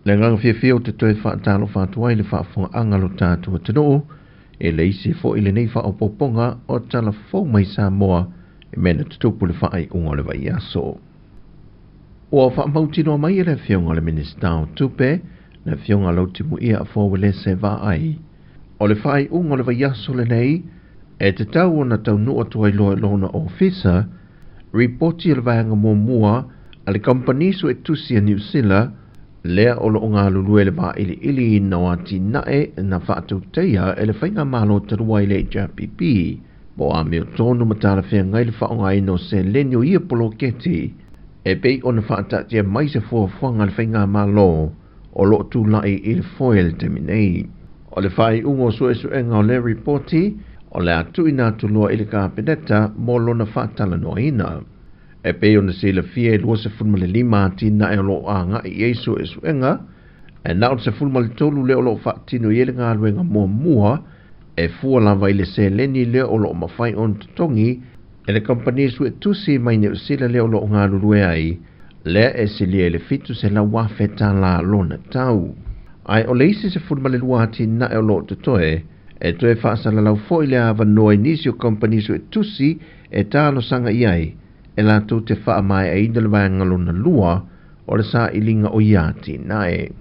Le agaga fiafia ou te toe faatalofa atu ai i le faafofogaaga a lo tatou atunuu i le isi foi lenei faaopoopoga o Tala Fou mai Samoa i mea na tutupu i le faaiuga o le vaiaso. Ua faamautinoa mai e le Afioga i le Minisita o Tupe, le Afioga Lautimuia Afoa Uelese Vaai, o le faaiuga o le vaiaso lenei e tatau ona taunuu atu ai loa i lona ofisa ripoti a le vaega muamua a le kamupani suetusi a Niu Sila lea o lo o galulue i le vailiiliina o atinae na faatautaia e le faigamalo talu ai le HRPP po o amiotonu ma talafeagai le faaaogaina o seleni o ia poloketi e pei ona faataatia mai se fuafuaga a le faigamalo o lo o tulai i le foe i le taimi nei. O le faaiuga o suesuega o lea ripoti o le a tuuina atu loa i le Kapeneta mo lona faatalanoaina. E pei ona silafia e 25 atinae o lo o agai i ai suesuega, ae na o le 13 lea o lo o faatino i ai le galuega muamua e fua lava i le seleni lea o lo o mafai ona totogi e le kamupani suetusi mai Niu Sila lea o lo o galulue ai, lea e silia i le $700,000 lona tau. Ae o le isi 12 atinae o lo o totoe, e toe faasalalau foi le avanoa i nisi o kamupani suetusi e talosaga i ai e latou te faamaeaina le vaega lona lua o le sailiga o ia atinae.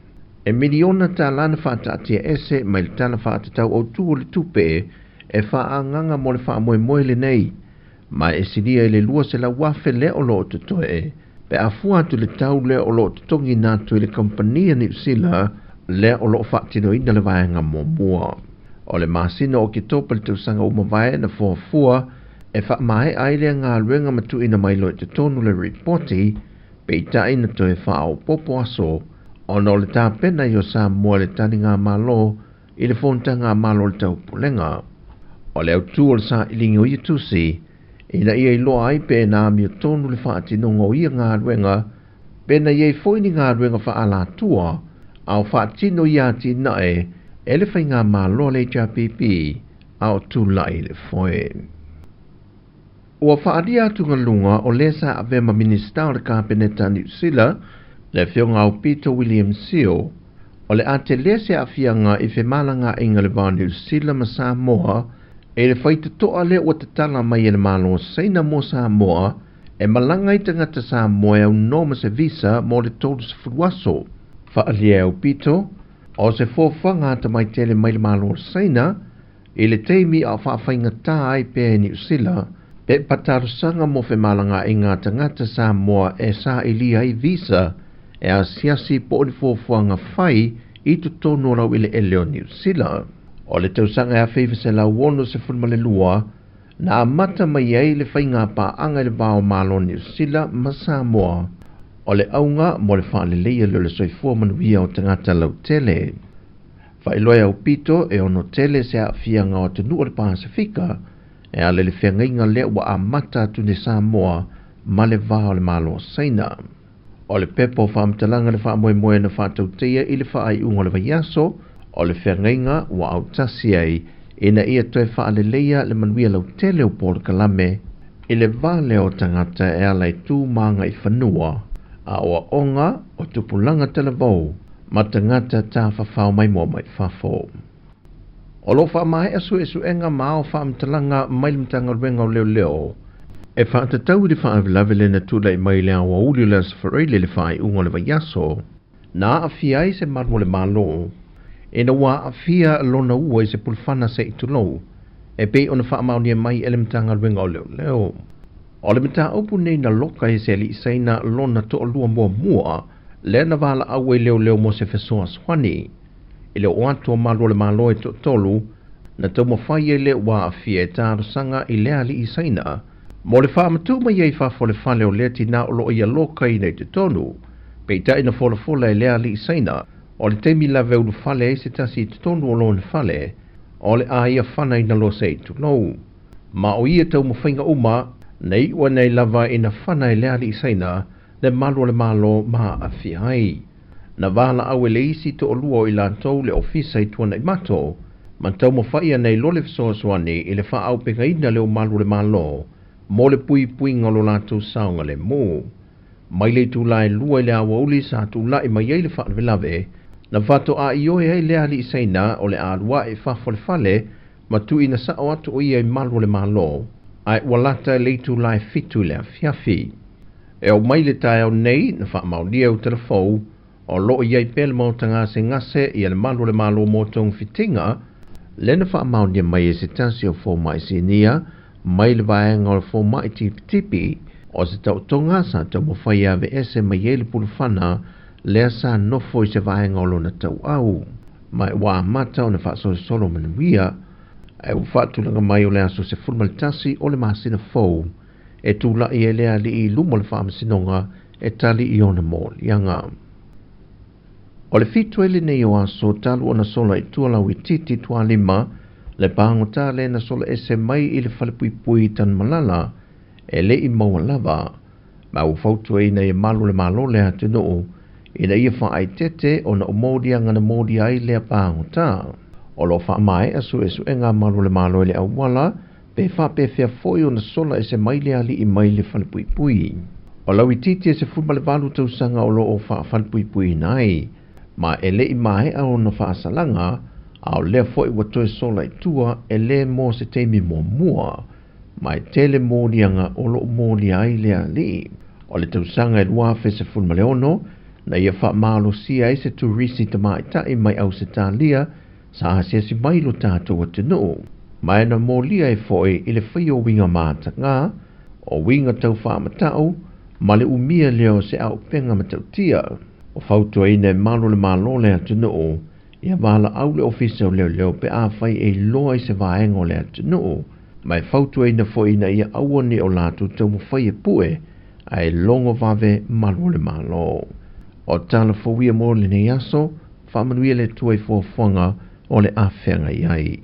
E miliona tala na faataatia ese mai le Tala Faatatau Autu o le Tupe e faaagaga mo le faamoemoe lenei, ma e silia i le 200,000 lea o lo o totoe pe a fua atu i le tau lea o lo o totogiina atu i le kamupani a Niu Sila lea o lo o faatinoina le vaega muamua. O le masina o Oketopa i le tausaga ua mavae na fuafua e faamaea ai lea galuega ma tuuina mai loa i totonu le ripoti, peitai na toe faaopoopo aso ona o le tapena ai o Samoa i le taligamalo i le Fonotaga a Malo o le Taupulega. O le autu o le sailiga o ia tusi, ina ia iloa ai pe na amiotonu le faatinoga o ia galuega, pe na i ai foi ni galuega faaalatua a o faatino ia atinae e le faigamalo a le HRPP a o tulai i le foe. Ua faaalia atugaluga o lē sa avea ma Minisita o le Kapeneta a Niu Sila, le Afioga Aupito William Sio, o le a telē se aafiaga i femalagaaiga i le va o Niu Sila ma Samoa i le faitotoa lea ua tatala mai e le Malo o Saina mo Samoa e malaga ai tagata Samoa e aunoa ma se visa mo le 30 aso. Faaalia e Aupito, o se fuafuaga atamai tele mai le Malo o Saina i le taimi a o faafaigatā ai pea e Niu Sila pepa talosaga mo femalagaaiga a tagata Samoa e sailia ai visa e asiasi po o ni fuafuaga fai i totonu o laueleele o Niu Sila. O le tausaga e 1962 na amata mai ai le faigapaaga i le va o Malo o Niu Sila ma Samoa, o le auga mo le faaleleia lea o le soifua manuia o tagata lautele. Faailoa e Aupito e ono tele se aafiaga o atunuu o le Pasefika e ala i le feagaiga lea ua amata atu nei Samoa ma le va o le Malo o Saina. O le pepa o faamatalaga le faamoemoe na faatautaia i le faaiuga o le vaiaso, o le feagaiga ua autasi ai ina ia toe faaleleia le manuia lautele o polokalame i le va lea o tagata e ala i tu ma agaifanua, aoaoga o tupulaga talavou ma tagata tafafao maimoa mai fafo. O lo o faamaea suesuega ma ao faamatalaga mai le Matagaluega o Leoleo e faatatau i le faalavelave lea na tulai mai i le aoauli o le Aso Faraile i le faaiuga o le vaiaso, na aafia ai se malu o le Malo ina ua aafia lona ua i se pulufana se i tulou, e pei ona faamaonia mai e le Matagaluega o Leoleo. O le mataupu nei na loka e se alii Saina lona toalua muamua lea na valaau ai leoleo mo se fesoasoani. I le oo atu o malu o le Malo e toatolu, na taumafai ai lea ua aafia e talosaga i lea alii Saina mo le faamatuu mai ai i fafo o le fale o lea tinā o lo o ia lokaina i totonu. Peitai na folafola e lea alii Saina, o le taimi lava e ulufale ai se tasi i totonu o lona fale, o le a ia fanaina loa se i tulou. Ma o ia taumafaiga uma, na iu ane ai lava ina fana e le alii Saina le malu o le Malo ma aafia ai. Na valaau e le isi toalua o i latou le ofisa i Tuanaimato, ma taumafai ane ai loa le fesoasoani i le faaaupegaina lea o malu o le Malo mo le puipuiga o lo latou saogalemu. Mai le itulā e 2 i le aoauli sa tula'i mai ai le faalavelave, na faatoa ioe ai le ali'i Saina o le a alu ae i fafo o le fale ma tuuina sa'o atu o ia i malu o le Malo, ae ua lata i le itulā e 7 i le afiafi. E oo mai le taeao nei na faamaonia e Utalafou o loo i ai pea le maota gasegase ia le malu o le Malo mo togafitiga, lea na faamaonia mai e se tasi o foma'i sinia mai le vaega o le foma'i tipitipi o se taotoga sa taumafai e aveese mai ai le pulufana lea sa nofo i se vaega o lona tauau, ma ua amata ona faasolosolo manuia, ae ua faatulaga mai o le aso 11 o le masina fou e tula'i ai le ali'i i luma o le faamasinoga e tali i ona moliaga. O le 7 ai lenei o aso talu ona sola i tua Lauitiiti Tualima le pagota lea na sola ese mai i le falepuipui i Tanumalala e le'i maua lava, ma ua fautuaina e malu o le Malo le atunuu ina ia faaeteete ona o moliaga na molia ai lea pagota. O loo faamae'a suesuega a malu o le Malo i le auala pe faapefea foi ona sola ese mai le ali'i mai le falepuipui. O Lauitiiti e 18 tausaga o loo faafalepuipuiina ai, ma e le'i mae'a ona faasalaga, a o lea foi ua toe sola i tua e lē mo se taimi muamua, ma e tele moliaga o loo molia ai le ali'i. O le tausaga e 2016 na ia faamalosia ai se turisi tamaita'i mai Ausetalia sa asiasi mai lo tatou atunuu, ma e na molia ai foi i le faia o uiga matagā, o uiga taufaamata'u ma le umia lea o se aupega matautia. O fautuaina e malu o le Malo le atunuu ia valaau le ofisa o leoleo pe afai e iloa i se vaega o le atunuu, ma e fautuaina foi ina ia aua ne i o latou taumafai e pue ae logo vave malu o le Malo. O tala fou ia mo lenei aso, faamanuia le Atua i fuafuaga o le a feagai ai.